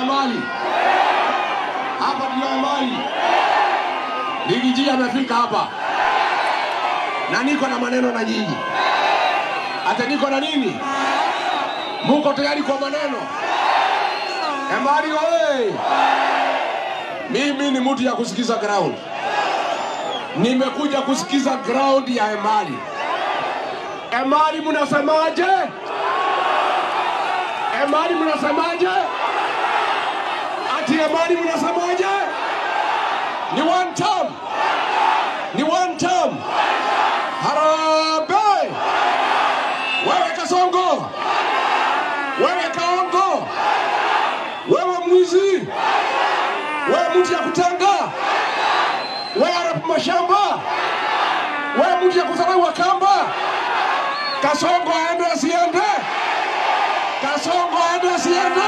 Emali? Hapa ndio Emali. Rigiji amefika hapa. Na niko na maneno na nyinyi. Hata niko na nini? Muko tayari kwa maneno? Emali oye! Mimi ni mtu ya kusikiza ground. Nimekuja kusikiza ground ya Emali. Emali mnasemaje? Emali mnasemaje? Ati Emali mnasemaje? Ni one term. Ni one term. Harambee! Wewe Kasongo! Wewe Kaongo! Wewe mwizi! Wewe mtu ya kutanga! Wewe Arap mashamba! Wewe mtu ya kuzaliwa Wakamba! Kasongo aende asiende? Kasongo aende asiende?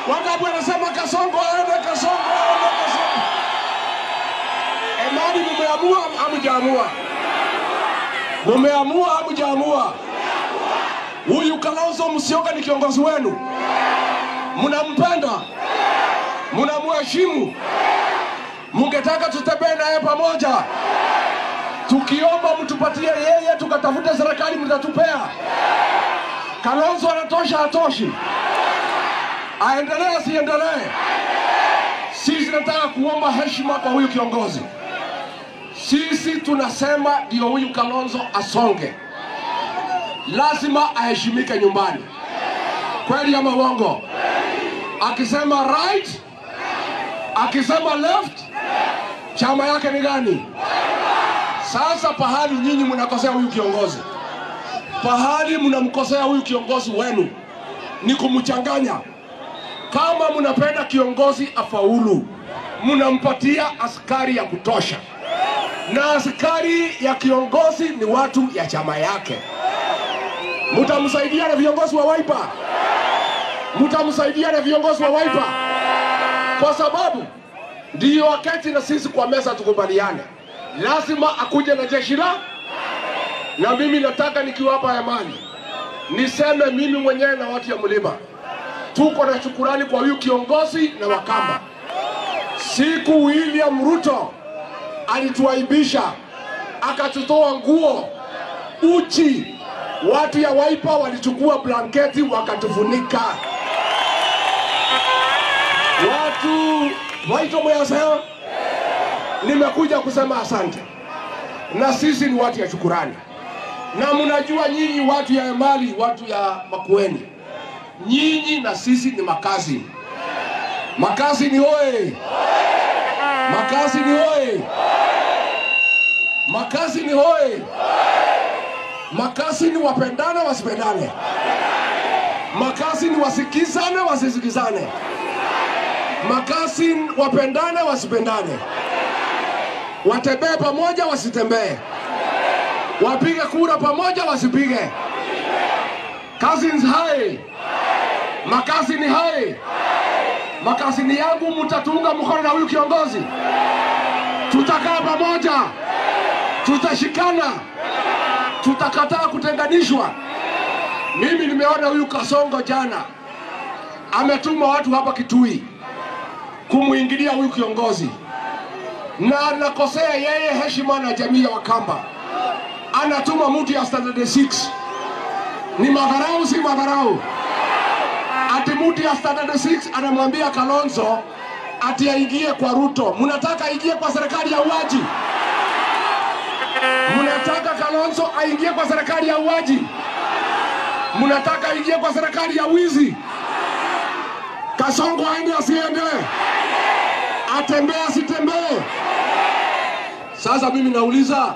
Wangapi wanasema Kasongo aende, Kasongo aende, Kasongo? Emali mumeamua hamjaamua? Mumeamua hamjaamua? Huyu Kalonzo Musyoka ni kiongozi wenu. Mnampenda? Mnamheshimu? Mungetaka tutembee naye pamoja? Tukiomba mtupatie yeye, tukatafute serikali mtatupea. Kalonzo anatosha, hatoshi? Aendelee asiendelee? Sisi tunataka kuomba heshima kwa huyu kiongozi. Sisi tunasema ndio huyu Kalonzo asonge. Lazima aheshimike nyumbani. Kweli ama uongo? Akisema right, akisema left, chama yake ni gani? Sasa pahali nyinyi mnakosea huyu kiongozi, pahali mnamkosea huyu kiongozi wenu ni kumchanganya. Kama mnapenda kiongozi afaulu, mnampatia askari ya kutosha. Na askari ya kiongozi ni watu ya chama yake. Mtamsaidia na viongozi wa Wiper? Mtamsaidia na viongozi wa Wiper? Kwa sababu ndio wakati na sisi kwa meza tukubaliane, lazima akuje na jeshi la. Na mimi nataka nikiwa hapa Emali niseme mimi mwenyewe na watu ya mlima tuko na shukurani kwa huyu kiongozi na Wakamba. Siku William Ruto alituaibisha, akatutoa nguo uchi, watu ya Wiper walichukua blanketi wakatufunika. Watu waito mwaseo, nimekuja kusema asante. Na sisi ni watu ya shukurani. Na mnajua nyinyi watu ya Emali, watu ya Makueni, nyinyi na sisi ni makazi. Makazi ni oe. Makazi ni oe. Makazi ni oe. Makazi ni wapendane wasipendane. Makazi ni wasikizane wasisikizane. Makazi wapendane wasipendane. Watembee pamoja wasitembee. Wapige kura pamoja wasipige. Cousins hai. Makazi ni hai. Makazi ni yangu, mtatunga mkono na huyu kiongozi. Tutakaa pamoja. Tutashikana. Tutakataa kutenganishwa. Mimi nimeona huyu Kasongo jana ametuma watu hapa Kitui kumuingilia huyu kiongozi. Na anakosea yeye heshima na jamii ya Wakamba. Anatuma mtu ya standard 6. Ni madharau si madharau? Ati mtu ya standard 6 anamwambia Kalonzo ati aingie kwa Ruto. Mnataka aingie kwa serikali ya uaji? Mnataka Kalonzo aingie kwa serikali ya uaji? Mnataka aingie kwa serikali ya wizi? Kasongo aende asiende? Atembee asitembee? Sasa mimi nauliza,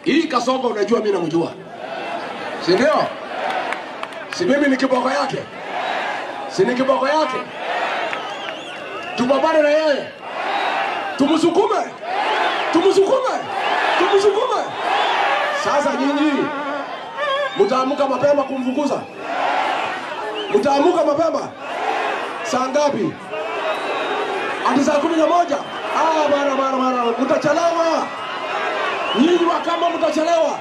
hii Kasongo unajua mimi namjua, si ndio? Si mimi ni kiboko yake? Si ni kiboko yake? Tupambane na yeye. Tumsukume. Tumsukume. Tumsukume. Sasa nyinyi mtaamuka mapema kumfukuza? Mtaamuka mapema? Saa ngapi? Hadi saa 11? Ah, bana bana bana, mtachelewa. Nyinyi kama mtachelewa.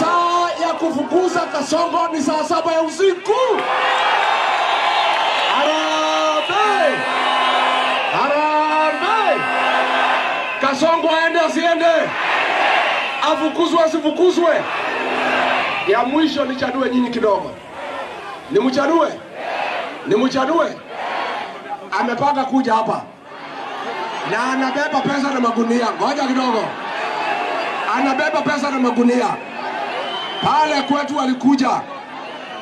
Saa ya kufukuza Kasongo ni saa 7 ya usiku. Ara Kasongo aende asiende? Afukuzwe asifukuzwe? Ya mwisho nichanue nyinyi kidogo. Nimchanue? Nimchanue? Amepanga kuja hapa na anabeba pesa na magunia. Ngoja kidogo. Anabeba pesa na magunia. Pale kwetu alikuja,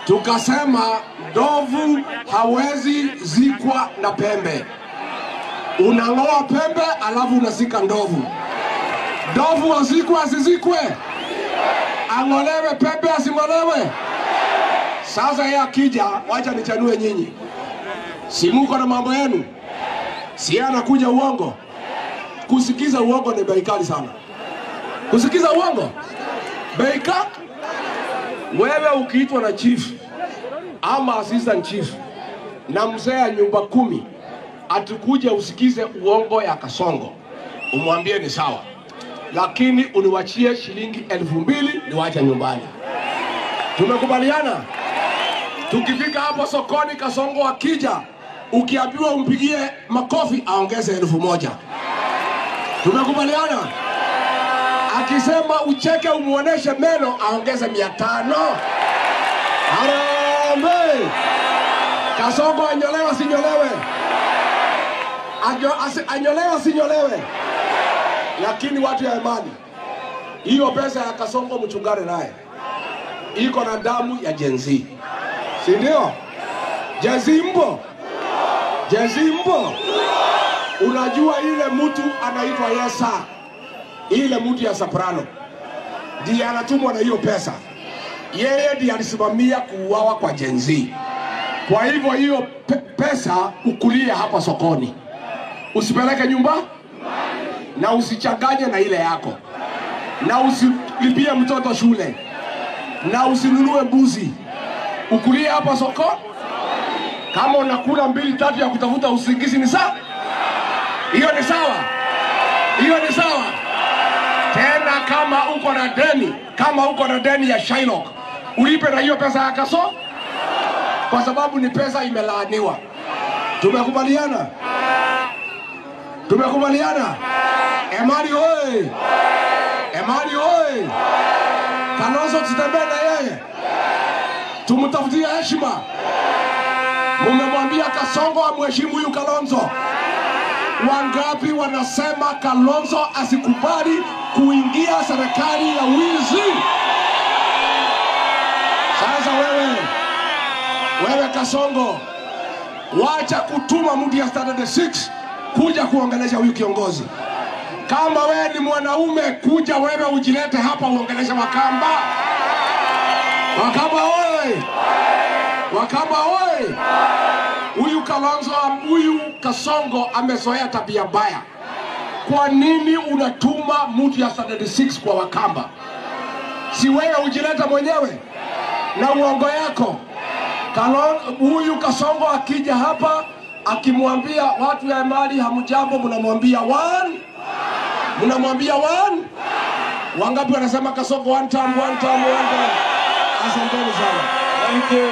tukasema ndovu hawezi zikwa na pembe. Unang'oa pembe alafu unazika ndovu. Ndovu azikwe asizikwe? Ang'olewe pembe asing'olewe? Sasa yeye akija, wacha nichanue nyinyi. Si muko na mambo yenu? Si yeye anakuja uongo? Kusikiza uongo ni bei kali sana. Kusikiza uongo bei kali. Wewe ukiitwa na chief ama assistant chief na mzee ya nyumba 10 atukuje usikize uongo ya Kasongo, umwambie ni sawa, lakini uniwachie shilingi 2000 niwache nyumbani. Tumekubaliana? Tukifika hapo sokoni Kasongo akija, ukiambiwa umpigie makofi aongeze 1000. Tumekubaliana? Akisema ucheke umuoneshe meno aongeze 500. Harambee! Kasongo anyolewe asinyolewe? Anyolewe asinyolewe? Lakini watu ya imani, hiyo pesa ya Kasongo mchungane naye. Iko na damu ya Gen Z. Si ndio? Gen Z mbo? Gen Z mbo? Unajua ile mtu anaitwa Yesa, ile mtu ya Soprano, ndiye anatumwa na hiyo pesa. Yeye ndiye alisimamia kuuawa kwa Gen Z. Kwa hivyo hiyo pesa ukulie hapa sokoni, usipeleke nyumba na usichanganye na ile yako, na usilipie mtoto shule, na usinunue mbuzi. Ukulie hapa soko. Kama unakula 2 3 ya kutafuta usingizi ni sawa? Hiyo ni sawa? Hiyo ni sawa? Tena kama uko na deni, kama uko na deni ya Shylock, ulipe na hiyo pesa ya Kaso, kwa sababu ni pesa imelaaniwa. Tumekubaliana? Tumekubaliana? Emali oi! Emali oi! Kalonzo tutembee na yeye, tumtafutie heshima. Mumemwambia Kasongo amheshimu huyu Kalonzo. Wangapi wanasema Kalonzo asikubali kuingia serikali ya wizi? Sasa wewe Kasongo, wacha kutuma mtu ya standard 6 kuja kuongelesha huyu kiongozi. Kama wewe ni mwanaume, kuja wewe ujilete hapa uongelesha Wakamba. Wakamba oye! Wakamba oye! Huyu Kalonzo, huyu Kasongo amezoea tabia mbaya. Kwa nini unatuma mtu ya standard 6 kwa Wakamba? Si wewe ujileta mwenyewe na uongo yako? Huyu Kasongo akija hapa akimwambia watu ya Emali hamjambo, mnamwambia one, mnamwambia one. Wangapi wanasema Kasongo one time, one time, one time? Asanteni sana. Thank you.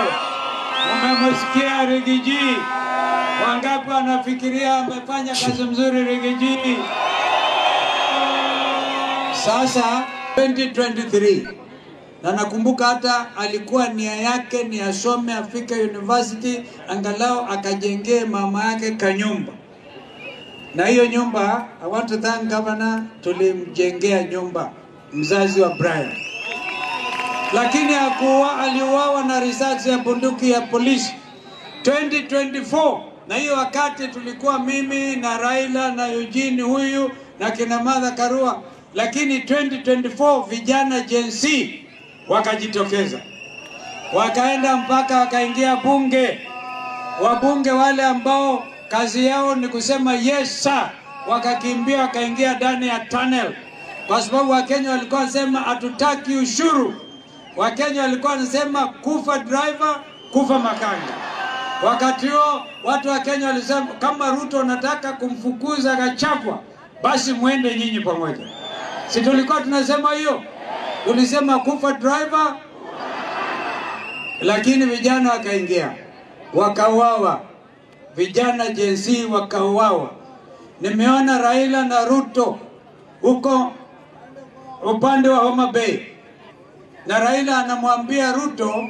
Umemsikia Rigiji. Wangapi wanafikiria amefanya kazi mzuri Rigiji? Sasa 2023, na nakumbuka hata alikuwa nia yake ni asome afike university angalau akajengee mama yake kanyumba. Na hiyo nyumba, I want to thank governor, tulimjengea nyumba mzazi wa Brian. Lakini aliuawa na risasi ya bunduki ya polisi 2024. Na hiyo wakati tulikuwa mimi na Raila na Eugene huyu na kina Martha Karua. Lakini 2024 vijana Gen Z wakajitokeza, wakaenda mpaka wakaingia bunge. Wabunge wale ambao kazi yao ni kusema yes sir, wakakimbia wakaingia ndani ya tunnel, kwa sababu Wakenya walikuwa wanasema hatutaki ushuru. Wakenya walikuwa wanasema kufa driver, kufa makanga. Wakati huo watu wa Kenya walisema kama Ruto anataka kumfukuza Gachagua, basi muende nyinyi pamoja. Si tulikuwa tunasema hiyo? Tulisema kufa driver, lakini vijana wakaingia, wakauawa. Vijana Gen Z wakauawa. Nimeona Raila na Ruto huko upande wa Homa Bay, na Raila anamwambia Ruto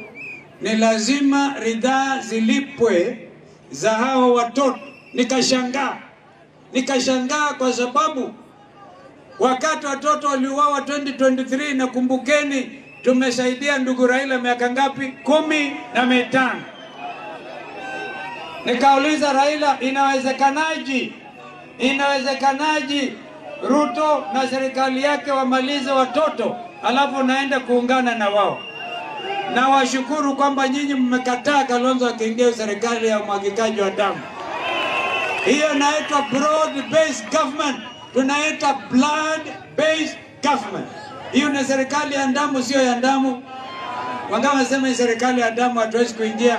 ni lazima ridhaa zilipwe za hao watoto. Nikashangaa kwa sababu wakati watoto waliuawa 2023, na kumbukeni tumesaidia ndugu Raila miaka ngapi? 15. Nikauliza Raila, inawezekanaje Ruto na serikali yake wamalize watoto alafu naenda kuungana na wao? Na washukuru kwamba nyinyi mmekataa Kalonzo akiingia serikali ya umwagikaji wa damu. Hiyo inaitwa broad based government, tunaita blood based government. Hiyo ni serikali ya damu, sio ya damu. Wangawa wanasema serikali ya damu hatuwezi kuingia.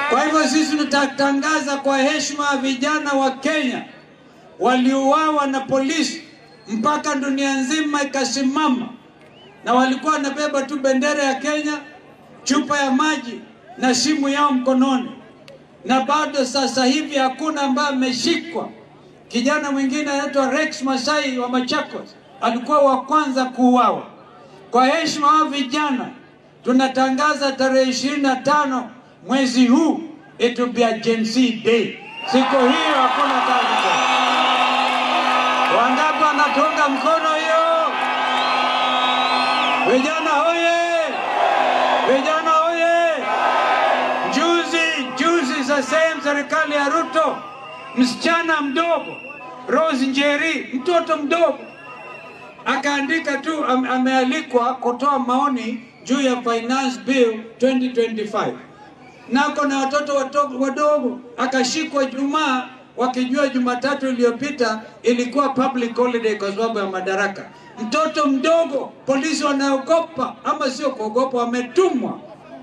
Kwa hivyo sisi tutatangaza kwa heshima vijana wa Kenya waliuawa na polisi mpaka dunia nzima ikasimama, na walikuwa wanabeba tu bendera ya Kenya, chupa ya maji na simu yao mkononi, na bado sasa hivi hakuna ambaye ameshikwa. Kijana mwingine anaitwa Rex Masai wa Machakos alikuwa wa kwanza kuuawa. Kwa heshima wa vijana tunatangaza tarehe 25 mwezi huu it will be a Gen Z day. Siku hiyo hakuna kazi. Wangapi wanatunga mkono hiyo? Vijana hoye! Vijana hoye! Juzi za same serikali ya Ruto, msichana mdogo Rose Njeri, mtoto mdogo, akaandika tu, amealikwa kutoa maoni juu ya Finance Bill 2025. Nako na watoto wadogo, akashikwa Jumaa, wakijua Jumatatu iliyopita ilikuwa public holiday kwa sababu ya madaraka. Mtoto mdogo, polisi wanaogopa, ama sio kuogopa, wametumwa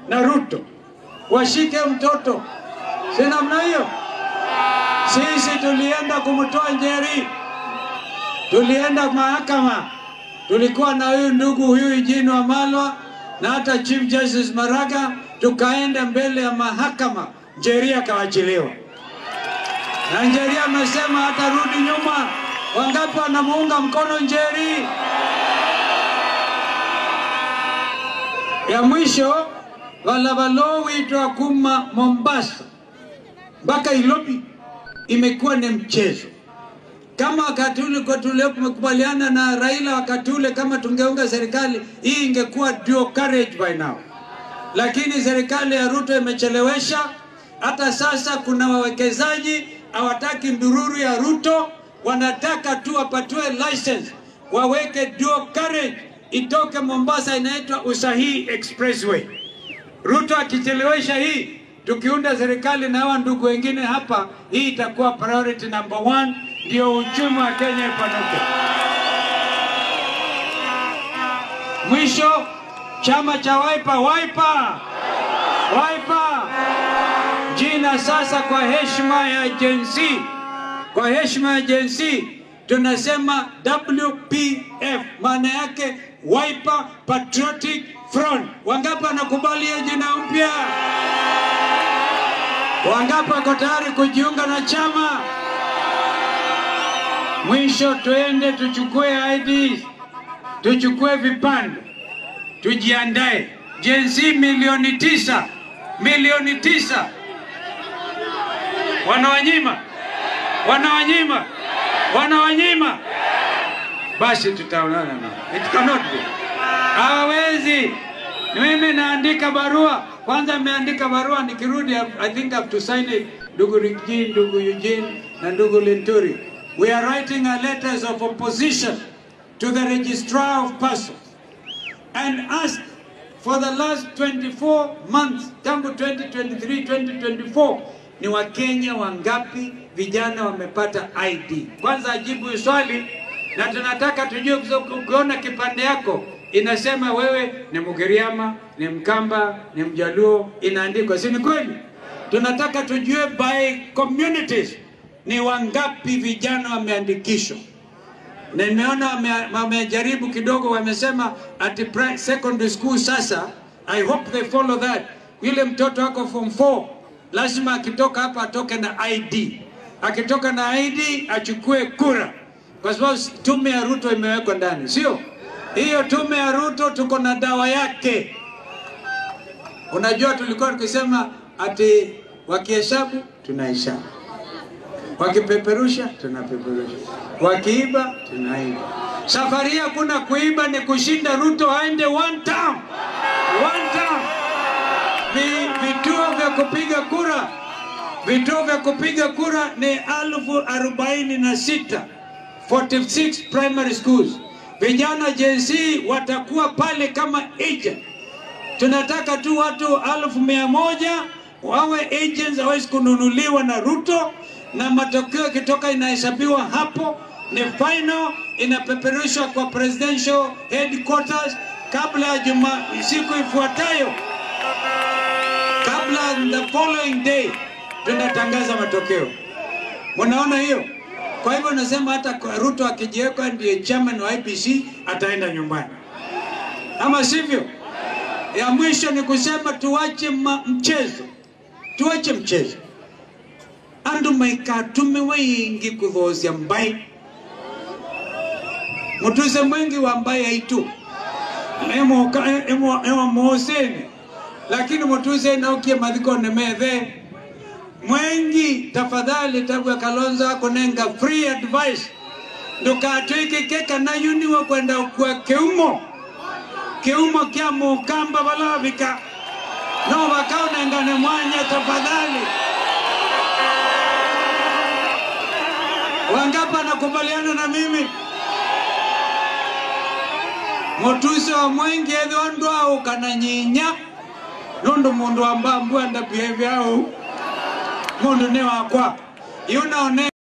na Ruto washike mtoto. Si namna hiyo? Sisi tulienda kumtoa Njeri, tulienda mahakama, tulikuwa na huyu ndugu huyu Eugene Wamalwa na hata Chief Justice Maraga, tukaenda mbele ya mahakama, Njeri akawachiliwa. Na Njeri amesema hatarudi nyuma. Wangapi wanamuunga mkono Njeri? Ya mwisho, walavalo witwa kuma Mombasa mpaka Ilobi imekuwa ni mchezo. Kama wakati ule kwa tuliokubaliana na Raila wakati ule, kama tungeunga serikali hii ingekuwa dual carriage by now. Lakini serikali ya Ruto imechelewesha. Hata sasa kuna wawekezaji hawataki ndururu ya Ruto, wanataka tu wapatiwe license waweke dual carriage itoke Mombasa, inaitwa Usahi Expressway. Ruto akichelewesha hii, tukiunda serikali na hawa ndugu wengine hapa, hii itakuwa priority number 1, ndio uchumi wa Kenya ipanuke. Mwisho, chama cha Wiper, Wiper, Wiper, jina sasa kwa heshima ya Gen Z, kwa heshima ya Gen Z tunasema WPF, maana yake Wiper Patriotic Front. Wangapi wanakubali hiyo jina mpya? Wangapi wako tayari kujiunga na chama? Mwisho, tuende tuchukue IDs, tuchukue vipande, tujiandae. Gen Z milioni 9, milioni 9 wanawanyima, wanawanyima, wanawanyima. Basi tutaonana nao. It cannot be. Hawezi. Mimi naandika barua. Kwanza nimeandika barua, nikirudi I think I have to sign it. Ndugu Riggy, ndugu Eugene na ndugu Linturi. We are writing a letters of opposition to the Registrar of Persons and ask for the last 24 months, tangu 2023, 2024, ni Wakenya wangapi vijana wamepata ID? Kwanza ajibu swali, na tunataka tujue. Ukiona kipande yako inasema wewe ni Mugiriama, ni Mkamba, ni Mjaluo, inaandikwa, si ni kweli? Tunataka tujue by communities ni wangapi vijana wameandikishwa. Na nimeona wamejaribu kidogo, wamesema at secondary school sasa, I hope they follow that. Yule mtoto wako form 4 lazima akitoka hapa atoke na ID. Akitoka na ID achukue kura, kwa sababu tume ya Ruto imewekwa ndani, sio? Hiyo tume ya Ruto tuko na dawa yake. Unajua tulikuwa tukisema ati wakihesabu tunahesabu, wakipeperusha tunapeperusha, wakiiba tunaiba. Safari hakuna kuiba, ni kushinda Ruto aende one term. One term. Vituo vya kupiga kura, vituo vya kupiga kura ni 46,000, 46 primary schools. Vijana Gen Z watakuwa pale kama agent. Tunataka tu watu 100,000 wawe agents, hawezi kununuliwa na Ruto, na matokeo kitoka inahesabiwa hapo ni final, inapeperushwa kwa presidential headquarters kabla ya juma siku ifuatayo, kabla the following day tunatangaza matokeo. Mnaona hiyo? Kwa hivyo nasema hata Ruto akijiweka ndiye chairman wa IEBC ataenda nyumbani, ama sivyo? Ya mwisho ni kusema tuache mchezo, tuache mchezo. Andu maikatume wengi kuthozia mbai, mutuze mwengi wa mbai aitu emo mosene, lakini mutuze na ukie madhiko nemethe mwengi. Tafadhali tabu ya Kalonzo akonenga free advice, ndukatwike keka na yuniwa kwenda kwa keumo keumo kya mukamba balavika no wakaonengane mwanya. Tafadhali, wangapa nakubaliana na mimi? Mutuse wa mwengi ethwa ndwau kana nyinya nundu mundu amba mbua nda behavior au mundu ni wakwa yunaone.